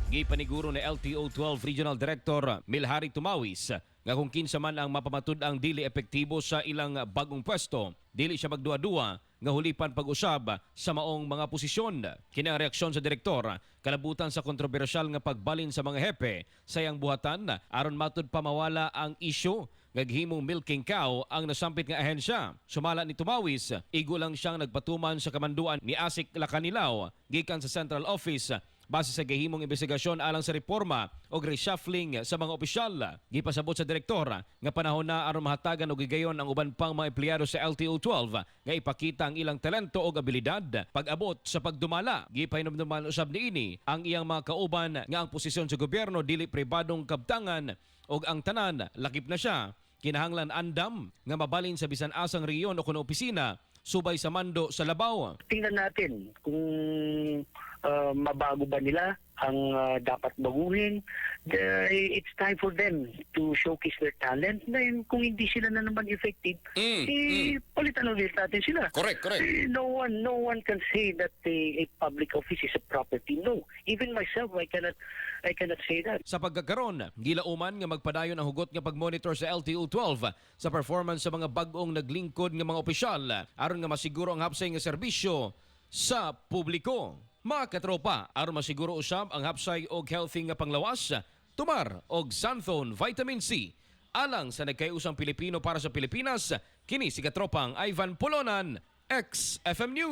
Gipaniguro ni LTO 12 Regional Director Milhari Tumawis nga kung kinsa man ang mapamatud-ang dili epektibo sa ilang bagong pwesto, dili siya magduwa-duwa nga hulipan pag-usab sa maong mga posisyon. Kini ang reaksyon sa direktor kalabutan sa kontrobersyal nga pagbalin sa mga hepe sa iyang buhatan aron matud pa mawala ang isyu nga gihimong milking cow ang nasampit nga ahensya. Sumala ni Tumawis, igo lang siyang nagpatuman sa kamanduan ni Asec Lacanilao gikan sa Central Office base sa gihimong investigasyon alang sa reforma o reshuffling sa mga opisyal. Gipasabot sa direktor nga panahon na aron mahatagan og higayon ang uban pang mga empleyado sa LTO 12 nga ipakita ang ilang talento o abilidad pag-abot sa pagdumala. Gipahinumduman usab niini ang iyang mga kauban nga ang posisyon sa gobyerno dili pribadong kabtangan og ang tanan, lakip na siya, kinahanglan andam nga mabalin sa bisan asang rehiyon o kuno opisina subay sa mando sa labaw. Tingnan natin kung mabago ba nila ang dapat baguhin. It's time for them to showcase their talent. Then kung hindi sila na naman effective, eh, palitan ulit natin sila. Correct, correct. Eh, no one can say that a public office is a property. No. Even myself, I cannot say that. Sa pagkakaron, gilauman nga magpadayon ang hugot nga pagmonitor sa LTO 12 sa performance sa mga bag-ong naglingkod nga mga opisyal aron nga masiguro ang hapsay nga serbisyo sa publiko. Mga katropa, aron masiguro usab ang hapsay og healthy nga panglawas, tumar og Xanthone Vitamin C. Alang sa nagkaiusang Pilipino para sa Pilipinas, kini si katropang Ivan Polonan, XFM News.